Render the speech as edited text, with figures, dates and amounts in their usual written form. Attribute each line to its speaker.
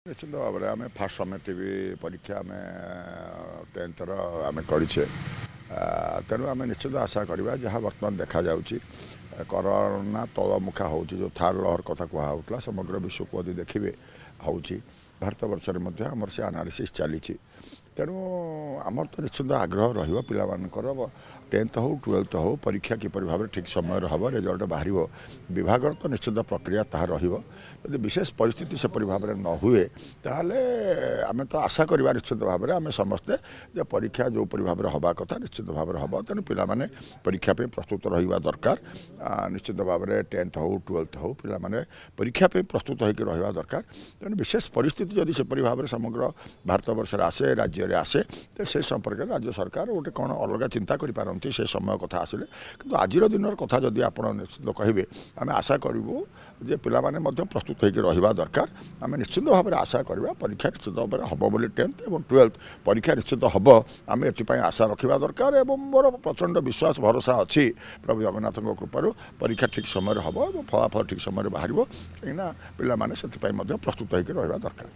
Speaker 1: ନିଶ୍ଚିନ୍ତ ଭାବରେ ଆମେ ଫାର୍ଷ୍ଟ ସମେଟିଭ୍ ପରୀକ୍ଷା ଆମେ ଟେନ୍ଥର ଆମେ କରିଛେ, ତେଣୁ ଆମେ ନିଶ୍ଚିତ ଆଶା କରିବା ଯାହା ବର୍ତ୍ତମାନ ଦେଖାଯାଉଛି କରୋନା ତଳମୁଖା ହେଉଛି, ଯେଉଁ ଥାର୍ଡ଼ ଲହର କଥା କୁହାହେଉଥିଲା ସମଗ୍ର ବିଶ୍ୱକୁ ଯଦି ଦେଖିବେ ହେଉଛି, ଭାରତବର୍ଷରେ ମଧ୍ୟ ଆମର ସେ ଆନାଲିସିସ୍ ଚାଲିଛି। ତେଣୁ ଆମର ତ ନିଶ୍ଚିନ୍ତ ଆଗ୍ରହ ରହିବ ପିଲାମାନଙ୍କର ଟେନ୍ଥ ହେଉ ଟୁଏଲ୍ଥ ହେଉ ପରୀକ୍ଷା କିପରି ଭାବରେ ଠିକ୍ ସମୟରେ ହେବ, ରେଜଲ୍ଟ ବାହାରିବ, ବିଭାଗର ତ ନିଶ୍ଚିନ୍ତ ପ୍ରକ୍ରିୟା ତାହା ରହିବ। ଯଦି ବିଶେଷ ପରିସ୍ଥିତି ସେପରି ଭାବରେ ନ ହୁଏ ତାହେଲେ ଆମେ ତ ଆଶା କରିବା ନିଶ୍ଚିନ୍ତ ଭାବରେ ଆମେ ସମସ୍ତେ ଯେ ପରୀକ୍ଷା ଯେଉଁପରି ଭାବରେ ହେବା କଥା ନିଶ୍ଚିନ୍ତ ଭାବରେ ହେବ। ତେଣୁ ପିଲାମାନେ ପରୀକ୍ଷା ପାଇଁ ପ୍ରସ୍ତୁତ ରହିବା ଦରକାର। ନିଶ୍ଚିନ୍ତ ଭାବରେ ଟେନ୍ଥ ହେଉ ଟୁଏଲ୍ଥ ହେଉ ପିଲାମାନେ ପରୀକ୍ଷା ପାଇଁ ପ୍ରସ୍ତୁତ ହୋଇକି ରହିବା ଦରକାର। ତେଣୁ ବିଶେଷ ପରିସ୍ଥିତି ଯଦି ସେପରି ଭାବରେ ସମଗ୍ର ଭାରତବର୍ଷରେ ଆସେ, ରାଜ୍ୟରେ ଆସେ, ତ ସେ ସମ୍ପର୍କରେ ରାଜ୍ୟ ସରକାର ଗୋଟେ କ'ଣ ଅଲଗା ଚିନ୍ତା କରିପାରନ୍ତି ସେ ସମୟ କଥା ଆସିଲେ। କିନ୍ତୁ ଆଜିର ଦିନର କଥା ଯଦି ଆପଣ ନିଶ୍ଚିତ କହିବେ, ଆମେ ଆଶା କରିବୁ ଯେ ପିଲାମାନେ ମଧ୍ୟ ପ୍ରସ୍ତୁତ ହୋଇକି ରହିବା ଦରକାର। ଆମେ ନିଶ୍ଚିନ୍ତ ଭାବରେ ଆଶା କରିବା ପରୀକ୍ଷା ନିଶ୍ଚିତ ଭାବରେ ହେବ ବୋଲି, ଟେନ୍ଥ ଏବଂ ଟୁଏଲ୍ଥ ପରୀକ୍ଷା ନିଶ୍ଚିତ ହେବ, ଆମେ ଏଥିପାଇଁ ଆଶା ରଖିବା ଦରକାର। ଏବଂ ମୋର ପ୍ରଚଣ୍ଡ ବିଶ୍ୱାସ ଭରସା ଅଛି ପ୍ରଭୁ ଜଗନ୍ନାଥଙ୍କ କୃପାରୁ ପରୀକ୍ଷା ଠିକ୍ ସମୟରେ ହେବ ଏବଂ ଫଳାଫଳ ଠିକ୍ ସମୟରେ ବାହାରିବ, କାହିଁକିନା ପିଲାମାନେ ସେଥିପାଇଁ ମଧ୍ୟ ପ୍ରସ୍ତୁତ ହୋଇକି ରହିବା ଦରକାର।